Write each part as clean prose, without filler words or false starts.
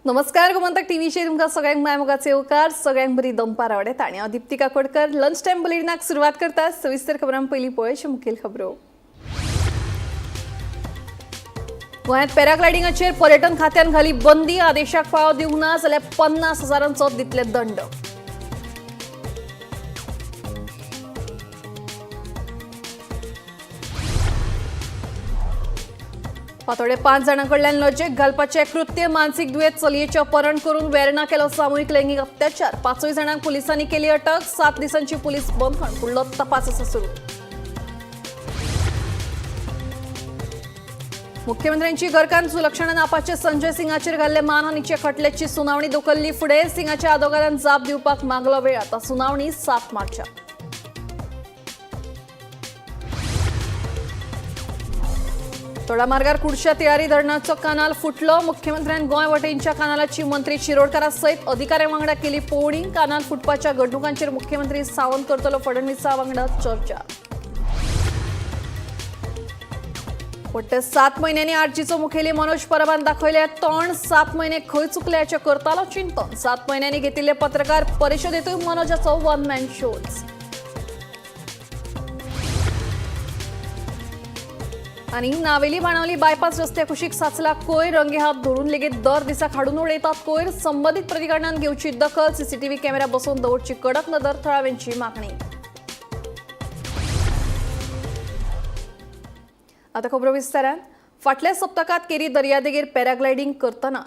नमस्कार, गोमंतक टीव्हीचेर तुमकां सगळ्यांक माय मोगाचे येवकार. सगळ्यांक बरी दनपार आवडटा आनी हांव दीप्ती काकोडकर लंच टायम बुलेटिनाक सुरवात करता. सविस्तर खबरां पयलीं पळय मुखेल खबरो. गोंयांत पॅराग्लायडिंगाचेर पर्यटन खात्यान घाली बंदी. आदेशाक पाळो दिवंक ना जाल्यार 50 हजारांचो दितले दंड. फातोडे 5 जाणां कडल्यान लजेक घालपाचें कृत्य. मानसीक दुयेंत चलयेचें अपहरण करून वेर्णा केलो सामुहीक लैंगीक अत्याचार. पांचूय जाणांक पुलिसांनी केली अटक. 7 दिसांची पुलीस बंदखण. फुडलो तपास आसा सुरू. मुख्यमंत्र्यांची घरकान्न सुलक्षणा नापाचे संजय सिंगाचेर घाल्ले मानहानीचे खटल्याची सुनावणी धुकल्ली फुडें. सिंगाच्या आदोगारान जाप दिवपाक मागलो वेळ. आता सुनावणी 7 मार्चाक. तोडामार्गार कुडश्या तिळारी धरणाचो कानाल फुटलो. मुख्यमंत्र्यान गोंय वटेनच्या कानालाची मंत्री शिरोडकारा सयत अधिकाऱ्यां वांगडा केली पळोवणी. कानाल फुटपाच्या घडणुकांचेर मुख्यमंत्री सावंत करतलो फडणवीसा वांगडा चर्चा. वट्ट 7 म्हयन्यांनी आरजीचो मुखेली मनोज परबान दाखयले तोंड. 7 म्हयने खंय चुकले हाचें करतालो चिंतन. 7 म्हयन्यांनी घेतिल्ले पत्रकार परिशदेंतूय मनोजाचो वन मॅन शोज. आनी नावेली बाणावली बायपास रस्त्या कुशीक साचला कोयर. रंगेहात धरून लेगीत दर दिसा हाडून उडयतात कोयर. संबंदीत प्राधिकरणान घेवची दखल. सीसीटीव्ही कॅमेरा बसोवन दवरची कडक नदर, थळाव्यांची मागणी. आता खबरो विस्तारान. फाटल्या सप्तकात केरी दर्यादेगेर पॅराग्लायडींग करतना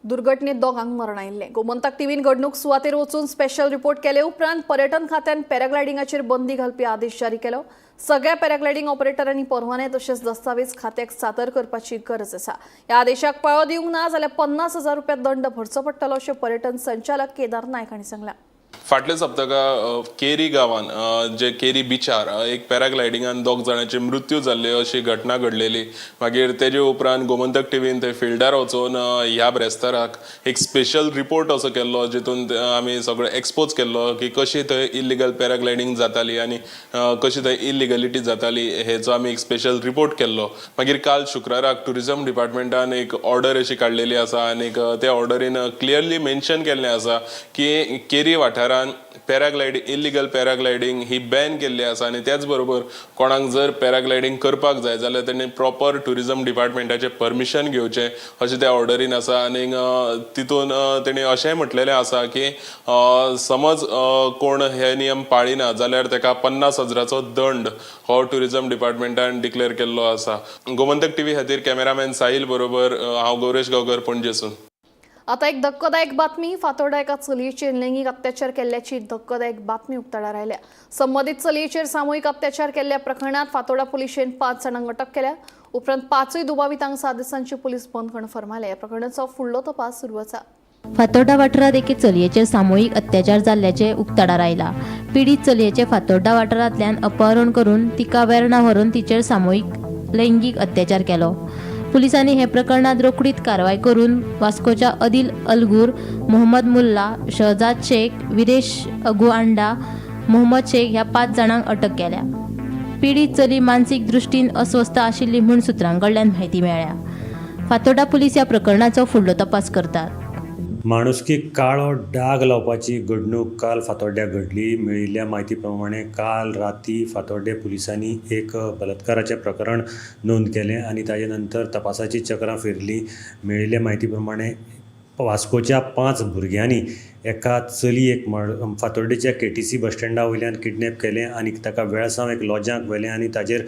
दुर्घटनेत दोगांक मरण आयिल्लें. गोमंतक टीव्हीन घडणूक सुवातेर वचून स्पेशल रिपोर्ट केले उपरांत पर्यटन खात्यान पॅराग्लायडिंगाचेर बंदी घालपी आदेश जारी केलो. सगळ्या पॅराग्लायडींग ऑपरेटरांनी परवाने तशेंच दस्तावेज खात्याक सादर करपाची गरज आसा. ह्या आदेशाक पाळो दिवंक ना जाल्यार 50,000 रुपया दंड भरचो पडटलो, अशें पर्यटन संचालक केदार नायक हांणी सांगलां. फाटल्या सप्तका केरी गांवान, जे केरी बिचार एक पॅराग्लायडिंगान दोग जाणांचे मृत्यू जाल्ले अशी घटना घडलेली. मागीर तेजे उपरांत गोमंतक टिवीन थंय फिल्डार वचून ह्या ब्रेस्ताराक एक स्पेशल रिपोर्ट असो केल्लो, जितून आमी सगळें एक्सपोज केल्लो की कशी थंय इलिगल पॅराग्लायडींग जाताली आनी कशी थंय इलिगलिटी जाताली, हेचो आमी एक स्पेशल रिपोर्ट केल्लो. मागीर काल शुक्राराक टुरिजम डिपार्टमेंटान एक ऑर्डर अशी काडलेली आसा आनी त्या ऑर्डरीन क्लियरली मेन्शन केल्लें आसा की केरी वाठारान पॅराग्लायडींग, इलिगल पॅराग्लायडींग ही बॅन केल्ली आसा आनी त्याच बरोबर कोणाक जर पॅराग्लायडींग करपाक जाय जाल्यार तेणी प्रॉपर टुरिजम डिपार्टमेंटाचें परमिशन घेवचें, अशें त्या ऑर्डरीन आसा. आनी तितून तेणी अशेंय म्हटलेलें आसा की समज कोण हे नियम पाळिना जाल्यार तेका 50 हजाराचो दंड हो टुरिजम डिपार्टमेंटान डिक्लेअर केल्लो आसा. गोमंतक टीव्ही खातीर कॅमेरामॅन साहील बरोबर हांव गौरेश गांवकर, पणजेसून. आता एक धक्कोदायक बातमी. फातोर्डा एका चलयेचेर लैंगीक अत्याचार केल्ल्याची धक्कोदायक बातमी उक्ताडार आयल्या. संबंदीत चलयेचेर सामुहीक अत्याचार केल्ल्या प्रकरणात फातोर्डा पुलिशेन 5 जाणांक अटक केल्या. उपरांत पांचूय दुबावितांक 7 दिसांची पुलीस बंदखण फर्मायल्या. ह्या प्रकरणाचो फुडलो तपास सुरू आसा. फातोर्डा वाठारांत एके चलयेचेर सामुहीक अत्याचार जाल्ल्याचें उक्ताडार आयलां. पिडीत चलयेचें फातोर्डा वाठारांतल्यान अपहरण करून तिका वेर्णा व्हरून तिचेर सामुहीक लैंगीक अत्याचार केलो. पुलिसांनी हे प्रकरणात रोखडीच कारवाय करून वास्कोच्या अदिल अलगूर, मोहम्मद मुल्ला, शहजाद शेख, विरेश अगुआंडा, मोहम्मद शेख ह्या 5 जाणांक अटक केल्या. पिडीत चली मानसीक दृश्टीन अस्वस्थ आशिल्ली म्हूण सुत्रां कडल्यान म्हायती मेळ्ळ्या. फातोर्डा पुलीस ह्या प्रकरणाचो फुडलो तपास करतात. माणुसकीक काळो डाग लावपाची घडणूक काल फातोड्ड्यां घडली. मेळिल्ल्या म्हायती प्रमाणे काल राती फातोड्डें पुलिसांनी एक बलात्काराचें प्रकरण नोंद केलें आनी ताजे नंतर तपासाचीं चक्रां फिरलीं. मेळिल्ल्या म्हायती प्रमाणे वास्कोच्या 5 भुरग्यांनी एका चलयेक फातोड्डेच्या केटीसी बस स्टँडा वयल्यान किडनॅप केलें आनी ताका वेळसांव एक लॉजाक व्हेलें आनी ताजेर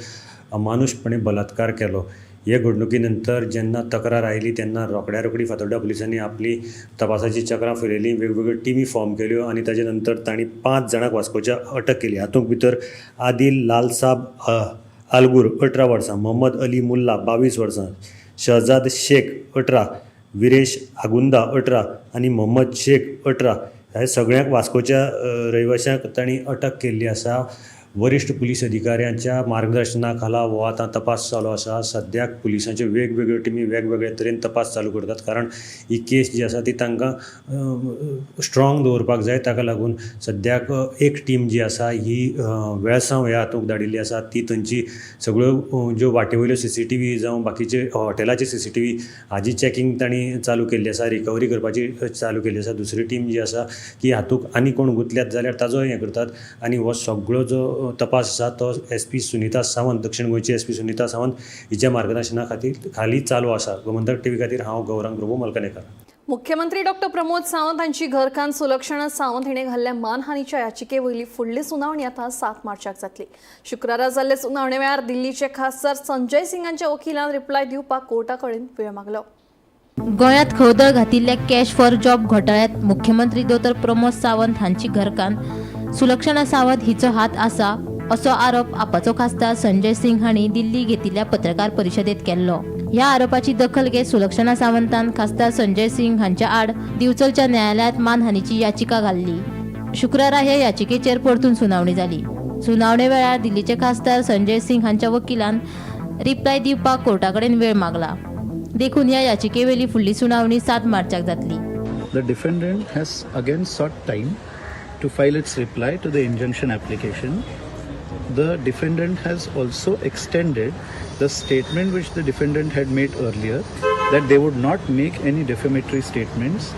अमानुशपणे बलात्कार केलो. हे घडणुकी नंतर जेन्ना तक्रार आयली तेन्ना रोखड्या रोखडी फातोड्ड्या पुलिसांनी आपली तपासाचीं चक्रां फिरयलीं, वेगवेगळ्यो टिमी फॉर्म केल्यो आनी ताजे नंतर तांणी 5 जाणांक वास्कोच्या अटक केली. हातूंत भितर आदिल लालसाब आलगूर 18 वर्सां, मोहम्मद अली मुल्ला 22 वर्सां, शहजाद शेख 18, विरेश आगुंदा 18 आनी मोहम्मद शेख 18, ह्या सगळ्यांक वास्कोच्या रहिवाशांक तांणी अटक केल्ली आसा. वरिश्ठ पुलीस अधिकाऱ्यांच्या मार्गदर्शना खाला हो आतां तपास चालू आसा. सद्याक पुलिसांच्यो वेगवेगळ्यो टिमी वेगवेगळे तरेन तपास चालू करतात, कारण ही केस जी आसा ती तांकां स्ट्रोंग दवरपाक जाय. ताका लागून सद्याक एक टीम जी आसा ही वेळसांव ह्या हातूंत धाडिल्ली आसा. ती थंयची सगळ्यो ज्यो वाटे वयल्यो सीसीटीव्ही जावं बाकीचे हॉटेलाचे सीसीटीव्ही हाजी चॅकींग तांणी चालू केल्ली आसा, रिकवरी करपाची चालू केल्ली आसा. दुसरी टीम जी आसा की हातूंत आनी कोण गुंतल्यात जाल्यार ताजो हें करतात आनी हो सगळो जो तपास आसा तो एसपी सुनीता सावंत, दक्षिण गोंयची एसपी सुनीता सावंत हिच्या मार्गदर्शना खातीर खाली चालू आसा. गोमंतक टीव्ही खातीर हांव गौरांग प्रभू मलकनेकर. मुख्यमंत्री डॉक्टर प्रमोद सावंत हांची घरकान्न सुलक्षणा सावंत हिणें घाल्ल्या मानहानीच्या याचिके वयली फुडली सुनावणी आतां 7 मार्चाक जातली. शुक्रारा जाल्ले सुनावणे वेळार दिल्लीचे खासदार संजय सिंगांच्या वकिलान रिप्लाय दिवपाक कोर्टा कडेन वेळ मागलो. गोंयांत खवदळ घातिल्ल्या कॅश फॉर जॉब घोटाळ्यांत मुख्यमंत्री दोतोर प्रमोद सावंत हांची घरकान्न सुलक्षणा सावंत हिचो हात आसा असो आरोप आपाचो खासदार संजय सिंग हांणी दिल्ली घेतिल्ल्या पत्रकार परिशदेत केल्लो. ह्या आरोपाची दखल घेत सुलक्षणा सावंतान खासदार संजय सिंग हांच्या आड दिवचलच्या न्यायालयांत मानहानीची याचिका घाल्ली. शुक्रारा ह्या याचिकेचेर परतून सुनावणी जाली. सुनावणे वेळार दिल्लीचे खासदार संजय सिंग हांच्या वकिलान रिप्लाय दिवपाक कोर्टा कडेन वेळ मागला. देखून ह्या याचिकेवेली फुडली सुनावणी 7 मार्चाक जातली. The defendant has again sought time to file its reply to the injunction application. The defendant has also extended the statement which the defendant had made earlier that they would not make any defamatory statements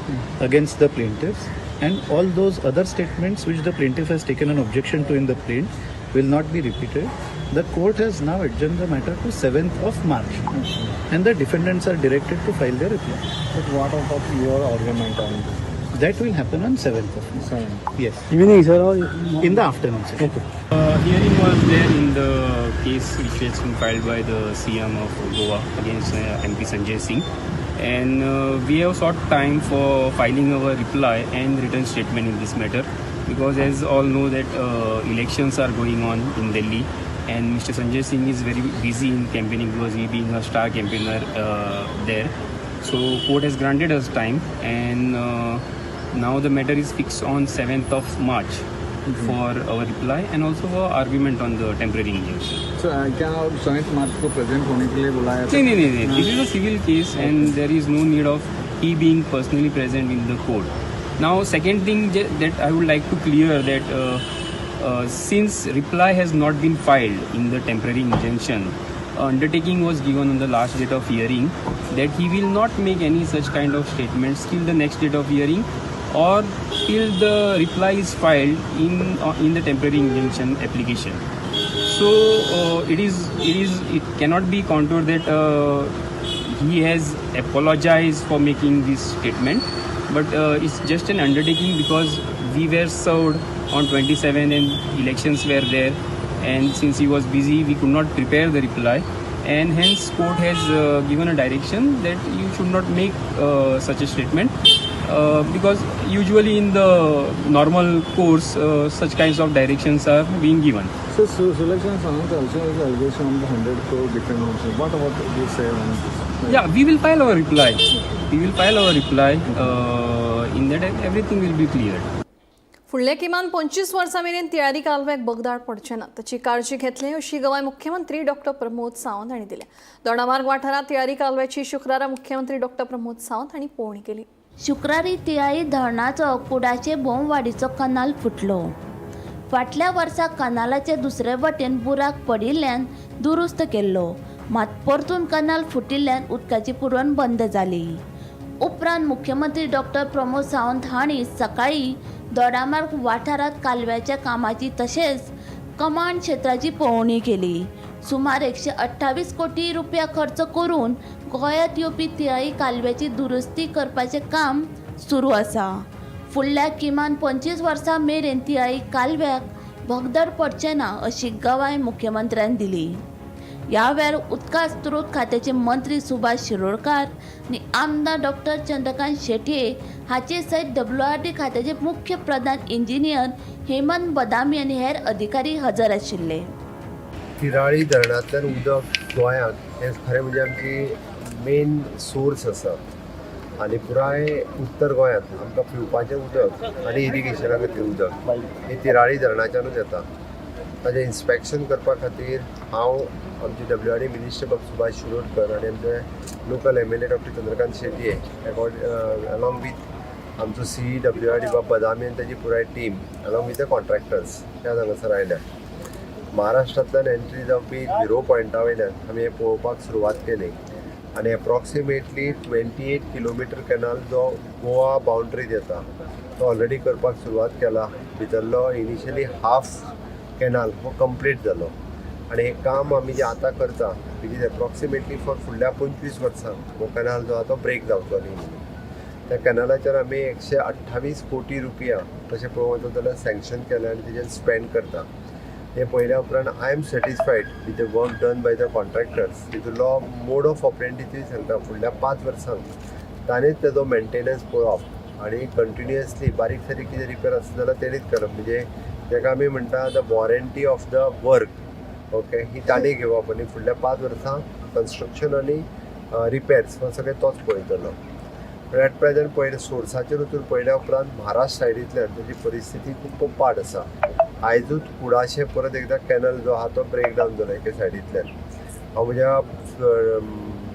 against the plaintiffs, and all those other statements which the plaintiff has taken an objection to in the plaint will not be repeated. The court has now adjourned the matter to 7th of March, and the defendants are directed to file their reply. But what about your argument on this? That will happen on 7th of March. Seventh. Yes. Evening, sir. Or In the afternoon session. Okay. Hearing was there in the case which has been filed by the CM of Goa against MP Sanjay Singh, and we have sought time for filing our reply and written statement in this matter, because as all know that elections are going on in Delhi, and Mr. Sanjay Singh is very busy in campaigning because he being a star campaigner there. So court has granted us time, and now the matter is fixed on 7th of March for our reply and also for argument on the temporary injunction. So, क्या आप 7 मार्च को present होने K लिए बुलाया था? नहीं. This is a civil case and there is no need of he being personally present in the court. Now, second thing that I would like to clear that since reply has not been filed in the temporary injunction, undertaking was given on the last date of hearing that he will not make any such kind of statements till the next date of hearing or till the reply is filed in the temporary injunction application. So it cannot be countered that he has apologized for making this statement, but it's just an undertaking because we were served on 27 and elections were there, and since he was busy we could not prepare the reply, and hence court has given a direction that you should not make such a statement, because usually in the normal course such kinds of directions are being given. So, Sulakshana Sawant also has allegation on the 100 crore defamation. What about you say on this? Yeah, we will file our reply. We will file our reply. In that everything will be cleared. फुडल्या किमान 25 वर्सां मेरेन तिळारी कालव्याक बगदाड पडचे ना ताची काळजी घेतली अशी गवाय मुख्यमंत्री डॉक्टर प्रमोद सावंत हांणी दिल्या. दोडामार्ग वाठारांत तिळारी कालव्याची शुक्रारा मुख्यमंत्री डॉक्टर प्रमोद सावंत हांणी पळोवणी केली. शुक्रारी तिळारी धरणाचो कुडाचे भोंववाडीचो कनाल फुटलो. फाटल्या वर्सा कनालाचे दुसरे वटेन बुराक पडिल्ल्यान दुरुस्त केल्लो, मात परतून कनाल फुटिल्ल्यान उदकाची पुरवण बंद जाली. उपरांत मुख्यमंत्री डॉक्टर प्रमोद सावंत हांणी सकाळीं दोडामार्ग वाठारांत कालव्याच्या कामाची तशेंच कमांड क्षेत्राची पळोवणी केली. सुमार 128 कोटी रुपया खर्च करून गोंयांत येवपी तिळारी कालव्याची दुरुस्ती करपाचें काम सुरू आसा. फुडल्या किमान 25 वर्सां मेरेन तिळारी कालव्याक भगदड पडचें ना अशी गवाय मुख्यमंत्र्यान दिली. ह्या वेळार उदका स्त्रोत खात्याचे मंत्री सुभाष शिरोडकार आनी आमदार डॉक्टर चंद्रकांत शेटये हाचे सयत WRD खात्याचे मुख्य प्रधान इंजिनियर हेमंत बदामी आनी हेर अधिकारी हजर आशिल्ले. तिराळी धरणांतल्यान उदक गोंयांत हें खरें म्हणजे आमची मेन सोर्स आसा आनी पुराय उत्तर गोंयांत आमकां पिवपाचें उदक आनी इरिगेशना खातीर उदक हें तिराळी धरणाच्यानूच येता. ताजें इन्स्पेक्शन करपा खातीर हांव, आमचे डब्ल्यू आर डी मिनिस्टर बाब सुभाष शिरोडकर आनी आमचे local MLA doctor Chandrakant Shetye along with आमचो सी डब्ल्यू आर डी बाब बदामी आनी ताजी पुराय team along with the contractors ते आज हांगासर आयल्या. महाराष्ट्रांतल्यान एंट्री जावपी झिरो पॉयंटा वयल्यान आमी हें पळोवपाक सुरवात केली आनी approximately 28 kilometre canal जो गोवा बाउंड्रीत येता तो ऑलरेडी करपाक सुरवात केला. भितरलो इनिशियली हाफ कॅनाल हो कंप्लीट जालो आनी हें काम आमी जें आतां करता, which is approximately for फुडल्या 25 वर्सां हो कॅनाल जो आहा तो ब्रेक जावचो न्ही म्हणून. त्या कॅनलाचेर आमी 128 कोटी रुपया तशें पळोवंक वचत जाल्यार सँक्शन केलें आनी तेजेर स्पेंड करता. हें पळयल्या उपरांत I am satisfied with the work done by the contractors. तितूंतलो mode of ऑपरेंडीचूय सांगता, फुडल्या 5 वर्सांक ताणेंच तेजो मेंटेनन्स पळोवप आनी कंटिन्युअसली बारीक सारीक कितें रिपेर आसता जाल्यार तेणीच करप. म्हणजे ताका आमी म्हणटा the warranty of the work, okay, ही ताणें घेवप आनी फुडल्या 5 वर्सां कन्स्ट्रक्शन आनी रिपेर्स हो सगळें तोच पळयतलो. पूण एट प्रेजंट पळयलें, सोर्साचेर वचून पळयल्या उपरांत महाराष्ट्र सायडींतल्यान ताजी परिस्थिती खूब पाड आसा. आयजूच कुडाशें परत एकदां कॅनल जो आहा तो ब्रेक डावन जालो एके सायडींतल्यान. हांव म्हज्या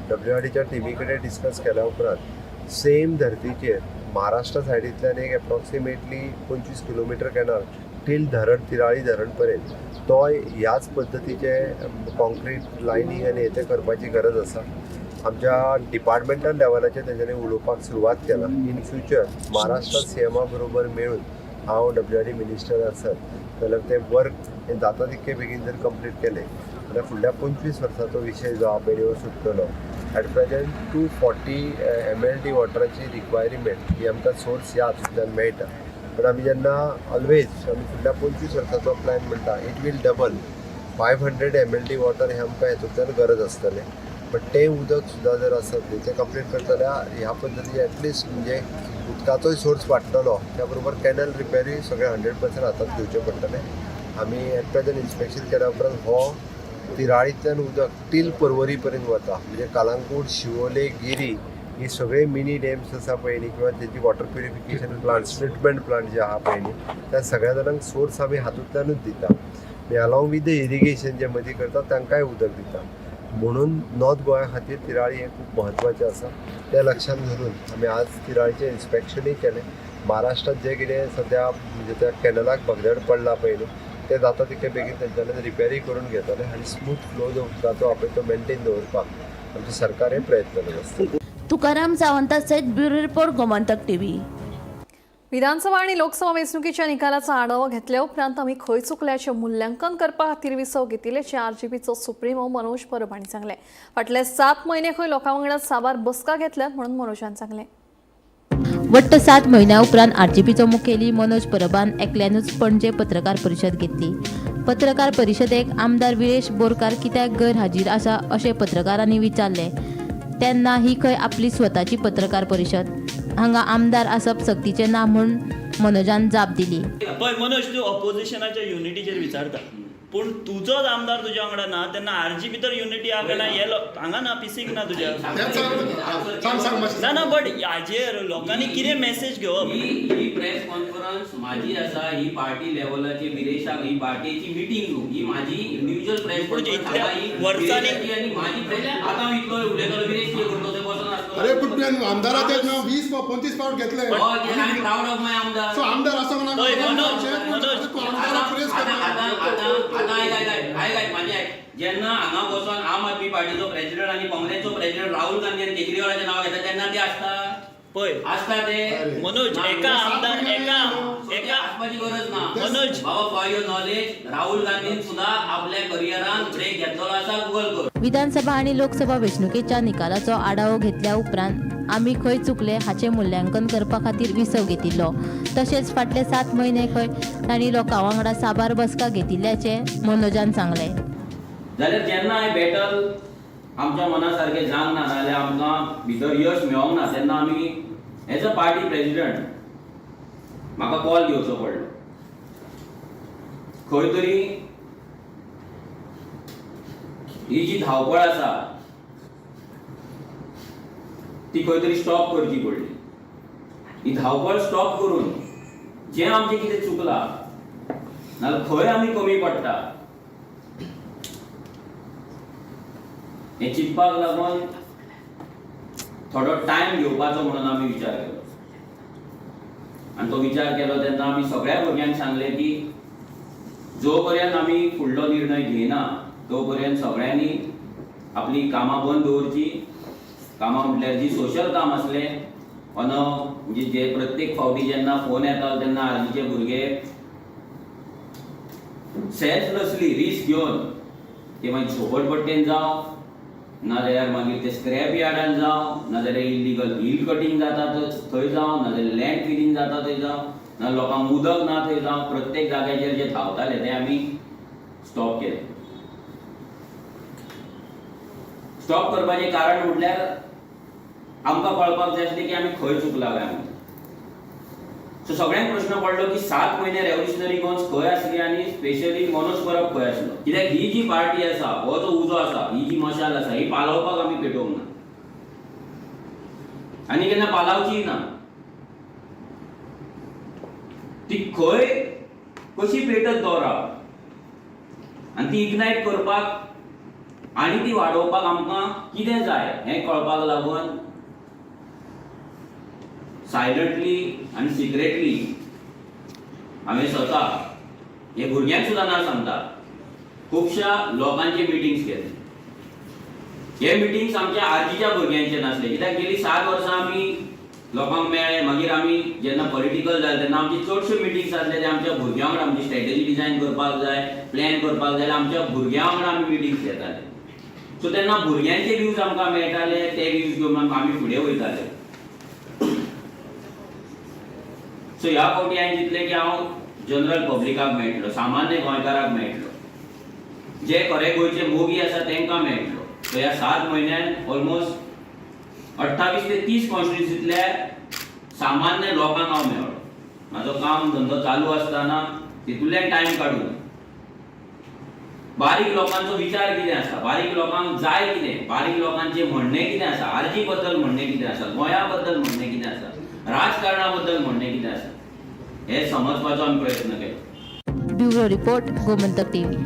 डब्ल्यू आर डीच्या टिमी कडेन डिस्कस केल्या उपरांत सेम धर्तीचेर महाराष्ट्र सायडींतल्यान एक एप्रॉक्सिमेटली 25 किलोमिटर कॅनल टील धरण, तिराळी धरण पर्यंत, तोय ह्याच पद्दतीचे कॉन्क्रीट लायनींग आनी हें तें करपाची गरज आसा. आमच्या डिपार्टमेंटल लेवलाचेर तेंच्यांनी उलोवपाक सुरवात केला. इन फ्युचर महाराष्ट्र सीएमा बरोबर मेळून हांव डब्ल्यू आर डी मिनिस्टर आसत जाल्यार तें वर्क हें जाता तितके बेगीन जर कंप्लीट केलें जाल्यार फुडल्या 25 वर्साचो विशय जो आहा पळय हो सुट्टलो. At present 240 MLD वॉटराची रिक्वायरमेंट ही आमकां सोर्स ह्या हातूंतल्यान मेळटा. पण आमी जेन्ना ऑलवेज आमी फुडल्या 25 वर्साचो प्लॅन म्हणटा, it will double, 500 MLD water हें आमकां हेतूंतल्यान गरज आसतलें. बट तें उदक सुद्दां जर आसत न्ही, तें कंप्लीट करता जाल्यार ह्या पद्दतीन एटलिस्ट म्हणजे उदकाचोय सोर्स वाडटलो, त्या बरोबर कॅनल रिपेरूय सगळें 100% हातांत घेवचें पडटलें. आमी एट प्रेजंट इन्स्पेक्शन केल्या उपरांत हो तिराळींतल्यान उदक टील परवरी पर्यंत वता. म्हणजे कलांगूट, शिवोले, गिरी ही सगळे मिनी डॅम्स आसा पळय न्ही, किंवा तेजी water purification plants, treatment plant जे आहा पळय न्ही, त्या सगळ्या जाणांक सोर्स आमी हातूंतल्यानूच दिता. अलॉंग विथ the irrigation जे मदीं करता तांकांय उदक दिता. म्हणून नॉर्थ गोंया खातीर तिराळी हें खूब म्हत्वाचें आसा. तें लक्षांत धरून आमी आज तिराळीचें इन्स्पेक्शनूय केलें. महाराष्ट्रात जें कितें सद्या म्हणजे त्या कॅनलाक भगदड पडला पळय न्ही, तें जाता तितके बेगीन तेंच्यांनी रिपेरूय करून घेतले आनी स्मूथ फ्लो जो उदकाचो आहा पळय तो मेंटेन दवरपाक आमचें सरकार हे प्रयत्न करत आसता. तुकाराम सावंता सयत ब्युरो रिपोर्ट, गोमंतक टीव्ही. विधानसभा आणि लोकसभा वेंचणुकीच्या निकालाचा आढावा घेतल्या उपरांत आमी खंय चुकल्याचें मूल्यांकन करपा खातीर विसव घेतिल्ल्याचें आरजीपीचो सुप्रीमो मनोज परब हांणी सांगलें. फाटले 7 म्हयने खंय लोकां वांगडा साबार बसका घेतल्यात म्हणून मनोजान सांगलें. वट्ट 7 म्हयन्या उपरांत आरजीपीचो मुखेली मनोज परबान एकल्यानूच पणजे पत्रकार परिशद घेतली. पत्रकार परिशदेक आमदार विरेश बोरकार कित्याक गैरहाजीर आसा अशें पत्रकारांनी विचारलें तेन्ना ही खंय आपली स्वताची पत्रकार परिशद, हांगा आमदार आसप सक्तीचें ना म्हूण मनोजान जाप दिली. पळय मनोज, तूं ऑपोजिशनाच्या युनिटीचेर विचारता, पूण तुजोच आमदार तुज्या वांगडा ना तेन्ना आरजी भितर युनिटी आहा काय ना हे हांगा ना पिसीक ना तुज्या. सांग सांग मातशें. ना ना, बट हाजेर लोकांनी कितें मॅसेज घेवप? ही ही प्रेस कॉन्फरन्स माझी आसा. ही पार्टी लेवलाची, विरेशाक ही पार्टीची मिटींग न्हू. ही माझी इंडिव्हिज्युअल प्रेस. पूण इतल्या वर्सांनी- आणि माझी प्रेस. आता हांव इतलो उलयतलो, विरेश कितें करतलो? ते बसून आसतलो. अरे, पूण तुवें आमदाराचें नांव 20-25 फावट घेतलें. I am proud of my आमदार. सो आमदार आसोंक ना? हय, मनोज, मनोज. तूं आमदाराक प्रेस आता करता. आता आता आता आयक आयक आयक आयक आयक माझी आयक. जेन्ना हांगा बसून आम आदमी पार्टीचो प्रेसिडेंट आणि काँग्रेसचो प्रेसिडेंट राहुल गांधी आणि केजरीवालाचें नाव घेता तेन्ना ते आसता. पळय आसता ते. मनोज, ना, एका आमदार एका So ते एका आसपाची गरज ना. मनोज. बाबा, फॉर your knowledge, Rahul गांधीन सुद्धा आपल्या करिअरान ब्रेक घेतलेलो आसा. गुगल कर. विधानसभा आणि लोकसभा वेंचणुकेच्या निकालाचो आढावो घेतल्या उपरांत आमी खंय चुकले हाचें मूल्यांकन करपा खातीर विसव घेतिल्लो. तशेंच फाटले 7 म्हयने खंय तांणी लोकां वांगडा साबार बसका घेतिल्ल्याचें मनोजान सांगलें. जाल्यार जेन्ना हें बॅटल आमच्या मना सारकें जावंक ना, नाजाल्यार आमकां भितर यश मेळोंक ना, तेन्ना आमी एज अ पार्टी प्रेसिडंट म्हाका कॉल घेवचो पडलो. खंय तरी ही जी धांवपळ आसा ती खंय तरी स्टॉप करची पडली. ही धांवपळ स्टॉप करून जें आमचें कितें चुकलां, नाजाल्यार खंय आमी कमी पडटा. हें चिंतपाक लागून थोडो टायम घेवपाचो म्हणून आमी विचार केलो. आनी तो विचार केलो तेन्ना आमी सगळ्या भुरग्यांक सांगलें की जो पर्यंत आमी फुडलो निर्णय घेयना तो पर्यंत सगळ्यांनी आपली कामां बंद दवरची. कामां म्हटल्यार जी सोशल काम आसलें ऑन म्हणजे जे प्रत्येक फावटी जेन्ना फोन येता तेन्ना आर्जीचे भुरगे सेल्फलसली रिस्क घेवन ते मागीर झोपडपट्टेन जावं नाजाल्यार मागीर ते स्क्रॅप यार्डान जावं, नाजाल्यार इल्लीगल हिल कटींग जाता थंय जावं, नाजाल्यार लँड फिलिंग जाता थंय जावं, ना लोकांक उदक ना थंय जावं, प्रत्येक जाग्याचेर जे धांवताले ते आमी स्टॉप केले. स्टॉप करपाचें कारण म्हटल्यार आमकां कळपाक जाय आसलें की आमी खंय चुकला काय म्हणून. सो सगळ्यांक प्रश्न पडलो की 7 म्हयने रेव्होल्युशनरी गोन्स खंय आसली आनी स्पेशली मनोज परब खंय आसलो. कित्याक ही जी पार्टी आसा, हो जो उजो आसा, ही जी मशाल आसा, ही पालोवपाक आमी पेटोवंक ना आनी केन्ना पालावचीय ना. ती खंय कशी पेटत दवरप आनी ती इग्नायट करपाक आनी ती वाडोवपाक आमकां कितें जाय हें कळपाक लागून सायलंटली आनी सिक्रेटली हांवें स्वता हे भुरग्यांक सुद्दां ना सांगता खुबश्या लोकांचे मिटिंग्स केले. हे मिटिंग्स आमच्या आर्जीच्या भुरग्यांचे नासले, कित्याक गेली 7 वर्सां आमी लोकांक मेळ्ळे. मागीर आमी जेन्ना पॉलिटिकल जाले तेन्ना आमची चडश्यो मिटिंग्स आसले ते आमच्या भुरग्यां वांगडा, आमची स्ट्रॅटेजी डिजायन करपाक जाय, प्लॅन करपाक जाय, आमच्या भुरग्यां वांगडा आमी मिटिंग्स घेताले. सो तेन्ना भुरग्यांचे व्यूज आमकां मेळटाले, ते व्यूज घेवन आमी फुडें वयताले. सो ह्या फावटी हांवें चिंतलें की हांव जनरल पब्लिकाक मेळटलो, सामान्य गोंयकाराक मेळटलो, जे खरे गोंयचे मोगी आसा तांकां मेळटलो. सो ह्या 7 म्हयन्यान ऑलमोस्ट 28 ते 30 कॉन्स्टिट्युन्सींतल्या सामान्य लोकांक हांव मेळ्ळो. म्हाजो काम धंदो चालू आसतना तितूंतल्यान टायम काडून बारीक लोकांचो विचार कितें आसा, बारीक लोकांक जाय कितें, बारीक लोकांचें म्हणणें कितें आसा, आर्जी बद्दल म्हणणें कितें आसा, गोंया बद्दल म्हणणें कितें आसा, राजकारणा बद्दल म्हणणें कितें आसा, हे समजपाचो आमी प्रयत्न केलो. Bureau report, Gomantak TV.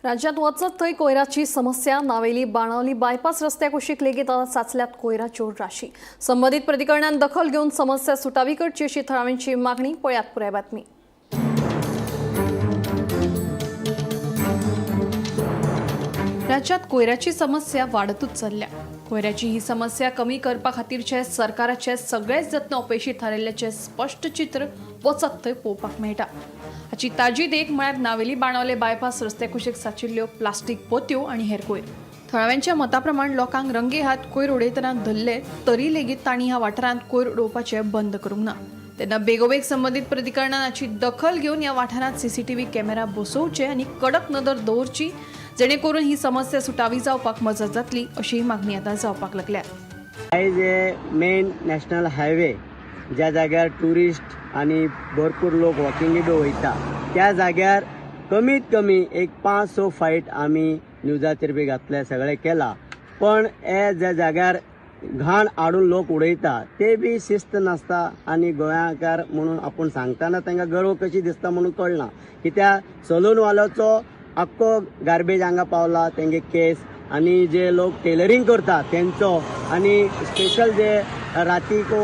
राज्यांत वचत थंय कोयराची समस्या. नावेली बाणावली बायपास रस्त्या कुशीक लेगीत आतां साचल्यात कोयराच्यो राशी. संबंदीत प्राधिकरणान दखल घेवन समस्या सुटावी करची अशी थळाव्यांची मागणी. पळयात पुराय बातमी. राज्यात कोयराची समस्या वाडतूच चल्ल्या. कोयराची ही समस्या कमी करपा खातीरचे सरकाराचे सगळेच यत्न अपेशी थारिल्ल्याचें स्पश्ट चित्र वचत थंय पळोवपाक मेळटा. हाची ताजी देख म्हळ्यार नावेली बाणावले बायपास रस्त्या कुशीक साचिल्ल्यो प्लास्टीक पोत्यो आनी हेर कोयर. थळाव्यांच्या मता प्रमाण लोकांक रंगे हात कोयर उडयतना धरले तरी लेगीत तांणी ह्या वाठारांत कोयर उडोवपाचें बंद करूंक ना. तेन्ना बेगोबेग संबंदीत प्राधिकरणान हाची दखल घेवन ह्या वाठारांत सीसीटीव्ही कॅमेरा बसोवचे आनी कडक नदर दवरची, जेणे करून ही समस्या सुटावी जावपाक मजत जातली अशी मागणी आतां जावपाक लागल्या. आयज हे मेन नॅशनल हायवे ज्या जाग्यार ट्युरिस्ट आनी भरपूर लोक वॉकिंग बी वयता त्या जाग्यार कमीत कमी एक 5-6 फायट आमी न्यूजाचेर बी घातले, सगळें केलां. पण हे ज्या जाग्यार घाण हाडून लोक उडयता ते बी शिस्त नासता आनी गोंयकार म्हणून आपूण सांगतना तांकां गर्व कशी दिसता म्हणून कळना. कित्याक सलूनवाल्याचो आख्खो गार्बेज हांगा पावला, तेंगे केस, आनी जे लोक टेलरींग करता तेंचो, आनी स्पेशल जे रातीको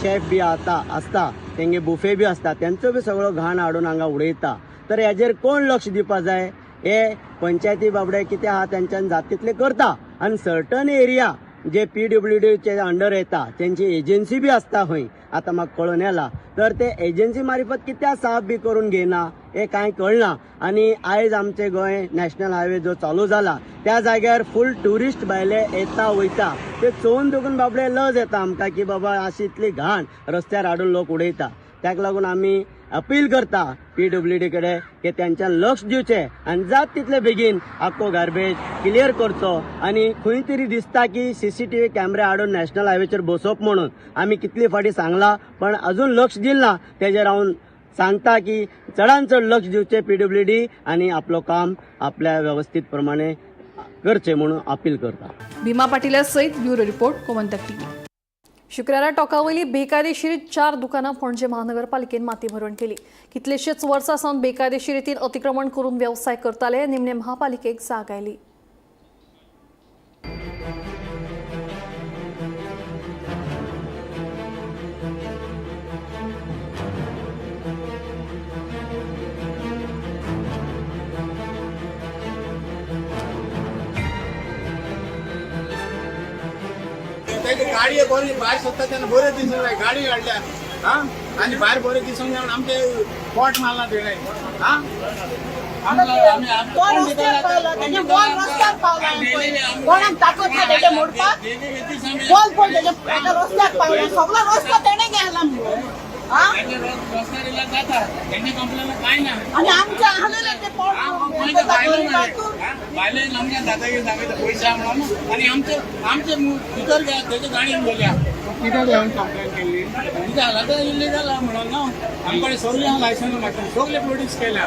शेफ बी आता आसता तेंगे बुफे बी आसता तेंचो बी सगळो घाण हाडून हांगा उडयता. तर हेजेर कोण लक्ष दिवपा जाय? हे पंचायती बाबडे कितें आहा तेंच्यान जात तितले करता आनी सर्टन एरिया जे पीडब्ल्यूडीचे अंडर येता तेंची एजन्सी बी आसता खंय, आतां म्हाका कळून येला, तर ते एजन्सी मार्फत कित्याक साफ बी करून घेयना हें कांय कळना. आनी आयज आमचे गोंय नॅशनल हायवे जो चालू जाला त्या जाग्यार फूल ट्युरिस्ट भायले येता वयता ते चोवन दोगून बाबडे लज येता आमकां की बाबा अशी इतली घाण रस्त्यार हाडून लोक उडयता. ताका लागून आमी अपील करता पीडब्ल्यूडी कडेन की तेंच्यान लक्ष दिवचें आनी जात तितले बेगीन आख्खो गार्बेज क्लियर करचो. आनी खंय तरी दिसता की सीसीटीव्ही कॅमेरा हाडून नॅशनल हायवेचेर बसोवप म्हणून आमी कितले फावटी सांगलां पण अजून लक्ष दिलें ना. तेजेर हांव सांगता की चडान चड लक्ष दिवचें पीडब्ल्यूडी आनी आपलो काम आपल्या वेवस्थीत प्रमाणे करचें म्हणून अपील करता. भीमा पाटीला सयत ब्युरो रिपोर्ट, गोमंतक टीव्ही. शुक्रारा टोकावयली बेकायदेशीर 4 दुकानां पणजे महानगरपालिकेन माती भरवण केली. कितलेशेच वर्सां सावन बेकायदेशीर रितीन अतिक्रमण करून वेवसाय करताले. निमणे महापालिकेक जाग आयली. तेजे गाडये बरी भायर सोदता तेन्ना बरें दिसूंक जाय. गाडी हाडल्या आं आनी भायर बरें दिसूंक जाय म्हूण आमचें पोट मारलां तेणें. आं तो रस्त्यार पावला, तेजें बॉल रस्त्यार पावला. कोणाक ताकद ना तेजें मोडपाक. बॉल पळय तेजें एका रस्त्यार पावला, सगळो रस्तो तेणें गेला म्हणून. आनी आमचें आहलेलें तें पोट बायले आमच्या दादागीर दाखयता पयशे म्हणून आनी आमचे आमचे भितर तेजे गाडयेन गेल्या. कित्याक लागून कंप्लेन केल्ली कितें आतां इल्लीगल आहा म्हणून न्हू. आमकडे सगळें आहा लायसन्स मागता, सगळे प्रोड्यूस केल्या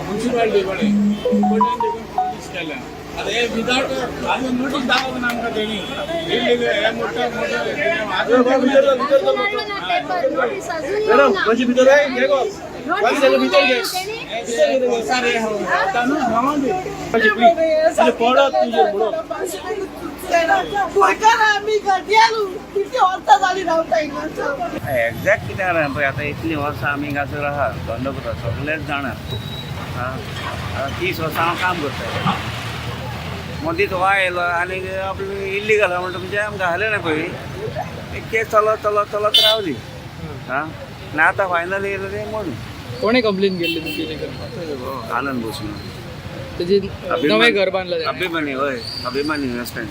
मुन्सिपालिटी कडेन कोर्टान देखून प्रोड्यूस केल्या. आतां हे विदावट आजून नोटीस दाखोवंक ना आमकां तेणी. इल्लीगल हे मोठो मोठो एक्झॅक्ट कितें जालें पळय, आतां इतलीं वर्सां आमी हांगासर आहा, धंदो करता, सगळेच जाणा. आतां 30 वर्सां हांव काम करता. मदींच वाय आयलो आनी आपलें इल्लीगल आहा म्हणटा म्हणजे आमकां घालें ना पळय. केस चलत चलत चलत रावली. आं आनी आतां फायनल येयलें तें म्हणून. कोणें कंप्लेन केल्ली तुमची इलिगल? आनंद बोस. तेजी नवें घर बांदलां. अभिमानी, हय, अभिमानी इन्वेस्टमेंट.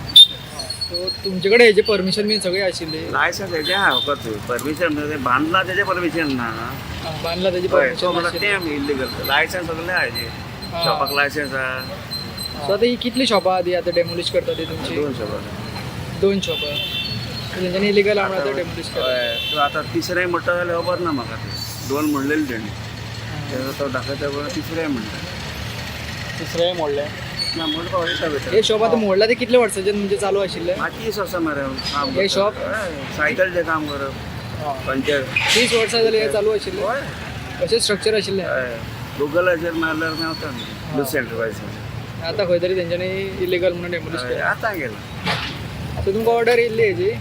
सो तुमचे कडेन हेजें परमिशन बीन सगळें आशिल्लें? लायसन्स हेजें आहा फकत, परमिशन म्हणजे बांदलां तेजें परमिशन ना. बांदलां तेजें हय, परमिशन तो म्हणटा तें आमी इल्लीगल. लायसन्स सगळें आहा हेजें, शॉपाक लायसन्स आहा. सो आतां ही कितलीं शॉपां आहा ती आतां डेमोलिश करता ती तुमची? 2 शॉपां. 2 शॉपां तेंच्यांनी इलिगल आहा म्हणून आतां डेमोलिश करता. हय, तो आतां तिसरें म्हणटा जाल्यार खबर ना म्हाका. तें 2 म्हणलेलें तेणें, तेजो तो दाखयता पळय तिसरें म्हणटा. तिसरें मोडलें ना म्हणपा वयता भितर. हे शॉप आतां मोडलां तें कितले वर्सांचें तुमचें चालू आशिल्लें? 30 वर्सां मरे काम. हे शॉप सायकलचें काम करप पंचर. 30 वर्सां जालीं हें चालू आशिल्लें? हय, अशें स्ट्रक्चर आशिल्लें. हय, गुगलाचेर मारल्यार मेवता लुसेंट एंटरप्रायजीस. आतां खंय तरी तेंच्यांनी इलिगल म्हणून डेमोलिश केलां. आतां गेलां. सो तुमकां ऑर्डर येयल्ली हेजी?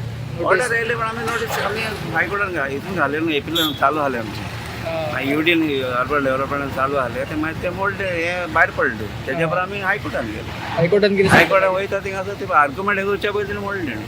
ऑर्डर येयली पण आमी नोटीस आमी हायकोर्टान हितून घालें न्हू, एपिलान चालू जालें आमचें. मागीर युडीन अर्बन डेव्हलपमेंटान चालू जालें तें, मागीर तें मोडलें, हें भायर पडलें. तेज्या पर आमी हायकोर्टान गेले. हायकोर्टान कितें? हायकोर्टान वयता थिंगासर ते आर्ग्युमेंट करच्या पयलीं मोडलें.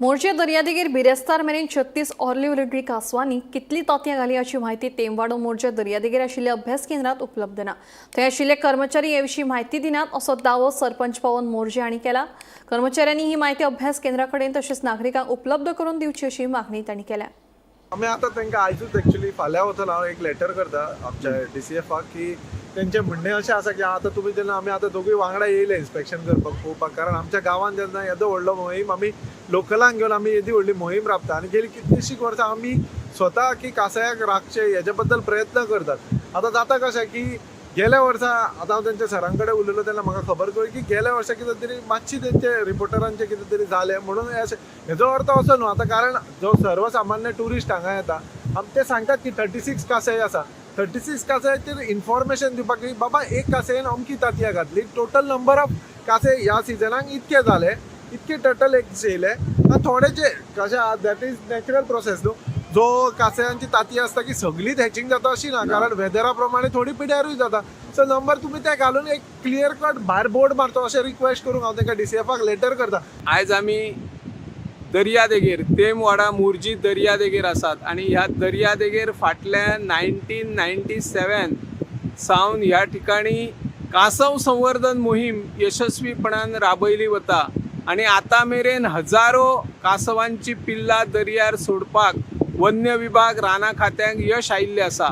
मोरजे दर्यादेगेर बिरेस्तार मेरेन 36 ऑलिव्ह रिडली कांसवांनी कितली तांतयां घाली अशी म्हायती तेमवाडो मोरजे दर्यादेगेर आशिल्ल्या अभ्यास केंद्रात उपलब्ध ना. थंय आशिल्ले कर्मचारी हे विशीं म्हायती दिनात असो दावो सरपंच पवन मोरजे हांणी केला. कर्मचाऱ्यांनी ही म्हायती अभ्यास केंद्रा कडेन तशेंच नागरिकांक उपलब्ध करून दिवची अशी मागणी तांणी केल्या. आमी आतां तांकां आयजूच एक्चुली फाल्यां वचून हांव एक लेटर करता आमच्या DCF की तेंचें म्हणणें अशें आसा की आतां तुमी जेन्ना आमी आतां दोगूय वांगडा येयले इन्स्पेक्शन करपाक पळोवपाक, कारण आमच्या गांवांत जेन्ना येदो व्हडलो मोहीम आमी लोकलांक घेवन आमी येदी व्हडली मोहीम राबता आनी गेली कितलीशीं वर्सां आमी स्वता की कासायाक राखचें हेजे बद्दल प्रयत्न करतात. आतां जाता कशें की गेल्या वर्सा आतां हांव तेंच्या सरां कडेन उलयलो तेन्ना म्हाका खबर कळ्ळी की गेल्या वर्सा कितें तरी मातशी तेंचे रिपोर्टरांचें कितें तरी जालें म्हणून अशें. हेजो अर्थ असो न्हू आतां, कारण जो सर्वसामान्य ट्युरिस्ट हांगा येता ते सांगतात की 36 कासय आसा. 36 कासयाचेर इन्फॉर्मेशन दिवपाक की बाबा एक कासयेन अमकी तांतयां घातली, टोटल नंबर ऑफ कासे ह्या सिजनाक इतके जाले, इतके टर्टल एग्स येयले. आनी थोडे जे कशें आहा that is natural process न्हू, जो कासयांची तांतयां आसता की सगळीच हॅचिंग जाता अशी ना, कारण वेदरा प्रमाणे थोडी पिड्यारूय जाता. सो नंबर तुमी ते घालून एक क्लियर कट भायर बोर्ड मारचो अशें रिक्वेस्ट करूंक हांव तांकां DCF letter करता. आयज आमी दर्यादेगेर तेमवाडा मोरजी दर्यादेगेर आसात आनी ह्या दर्यादेगेर फाटल्या 1997 सावन ह्या ठिकाणी कांसव संवर्धन मोहीम यशस्वीपणान राबयली वता आनी आतां मेरेन हजारो कांसवांची पिल्लां दर्यार सोडपाक वन्य विभाग रानां खात्यांक यश आयिल्लें आसा.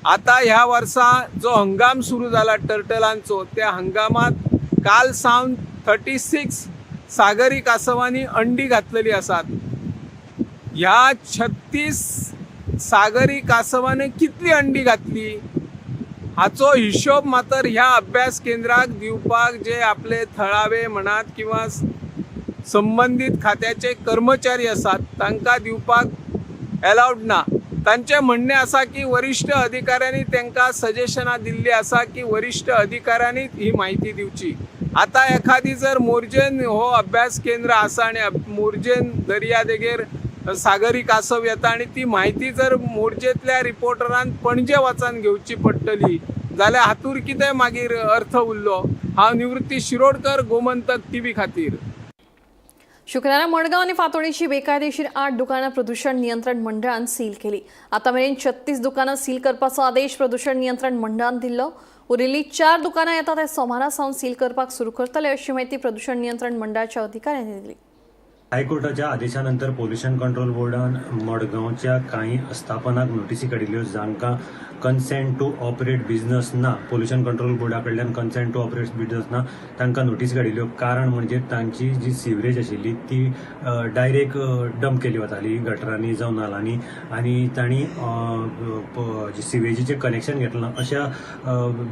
आतां ह्या वर्सा जो हंगाम सुरू जाला टर्टलांचो, त्या हंगामांत काल सावन 36 सागरी कांसवांनी अंडी घातलेली आसात. ह्या 36 सागरी कांसवांनी कितली अंडी घातली हाचो हिशोब मात्र ह्या अभ्यास केंद्राक दिवपाक जे आपले थळावे म्हणात किंवा संबंदीत खात्याचे कर्मचारी आसात तांकां दिवपाक एलावड ना. तांचें म्हणणें आसा की वरिश्ठ अधिकाऱ्यांनी तांकां सजेशनां दिल्लीं आसा की वरिश्ठ अधिकाऱ्यांनी ही म्हायती दिवची. आतां एखादी जर मोरजेन हो अभ्यास केंद्र आसा आनी मोरजेन दर्यादेगेर सागरी कासव येता आनी ती म्हायती जर मोरजेंतल्या रिपोर्टरान पणजे वचून घेवची पडटली जाल्यार हातूर कितें मागीर अर्थ उरलो. हांव निवृत्ती शिरोडकर, गोमंतक टीव्ही खातीर. शुक्रारा मडगांव आनी फातोडेची बेकायदेशीर 8 दुकानां प्रदूषण नियंत्रण मंडळान सील केली. आतां मेरेन 36 दुकानां सील करपाचो आदेश प्रदूषण नियंत्रण मंडळान दिल्लो. उरिल्ली 4 दुकानां येता ते सोमारा सावन सील करपाक सुरू करतले अशी माहिती प्रदूषण नियंत्रण मंडळाच्या अधिकाऱ्यांनी दिली. हायकोर्टाच्या आदेशानंतर पोल्युशन कंट्रोल बोर्डान मडगांवच्या कांय आस्थापनांक नोटीसी काडिल्ल्यो जांकां कन्सेंट टू ऑपरेट बिझनस ना, पोल्युशन कंट्रोल बोर्डा कडल्यान कन्सेंट टू ऑपरेट बिझनस ना, तांकां नोटीस काडिल्ल्यो. कारण म्हणजे तांची जी सिवरेज आशिल्ली ती डायरेक्ट डंप केली वताली गटरांनी जावं नालांनी आनी तांणी सिवेजीचें कनेक्शन घेतलां अशा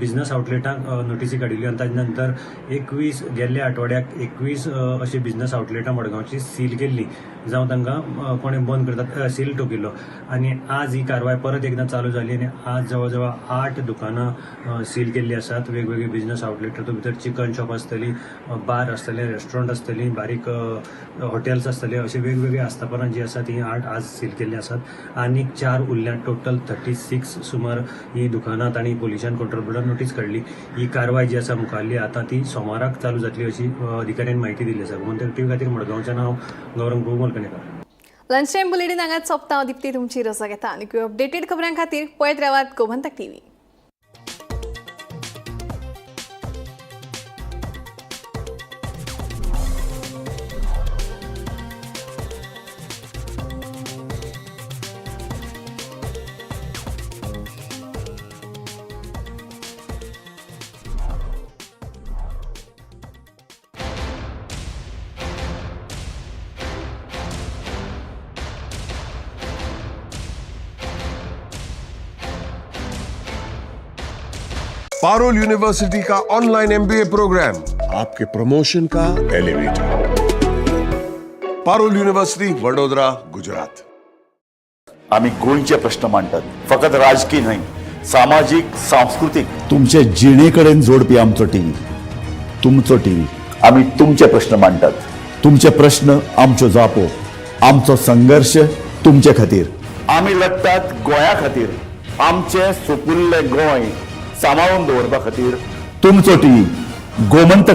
बिझनस आउटलेटांक नोटीसी काडिल्ल्यो. आनी ताजे नंतर 21 गेल्ल्या आठवड्याक 21 अशी बिझनस आउटलेटां मडगांवची सील केल्ली जावं तांकां कोणें बंद करतात सील ठोकिल्लो. आनी आज ही कारवाय परत एकदां चालू जाली आनी आज जवळ जवळ 8 दुकानां सील केल्ली आसात. वेगवेगळे बिझनस आउटलेट, तातूंत भितर चिकन शॉप आसतली, बार आसतले, रेस्टॉरंट आसतली, बारीक हॉटेल्स आसतले, अशे वेगवेगळे आस्थापनां जी आसात ती 8 आज सील केल्ली आसात. आनीक 4 उरल्या, टोटल 36 सुमार ही दुकानां तांणी पोल्युशन कंट्रोल बोर्डान नोटीस काडली. ही कारवाय जी आसा मुखारली आतां ती सोमाराक चालू जातली अशी अधिकाऱ्यांनी माहिती दिली आसा. गोमंतक टीव्ही खातीर मडगांवच्यान हांव Gaurang Prabhu Malkarnekar. Lunch time bulletin हांगाच सोंपता. हांव दीप्ती तुमची रजा घेता आनी अपडेटेड खबरां खातीर पळयत रावात गोमंतक टीव्ही. पारुल यूनिवर्सिटी का ऑनलाइन एमबीए प्रोग्राम आपके प्रमोशन का एलिवेटर. पारुल यूनिवर्सिटी, वडोदरा, गुजरात. आमी गोंयचे प्रश्न मांडटात, फकत राजकीय न्हय, सामाजीक, सांस्कृतीक, तुमचे जिणे कडेन जोडपी आमचो टीव्ही, तुमचो टीव्ही. आमी तुमचे प्रश्न मांडटात, तुमचे प्रश्न आमच्यो जापो, आमचो संघर्श तुमचे खातीर. आमी लढटात गोंया खातीर, आमचें सुपुल्लें गोंय सांबाळून दवरपा खातीर. तुमचो टीव्ही, गोमंतक.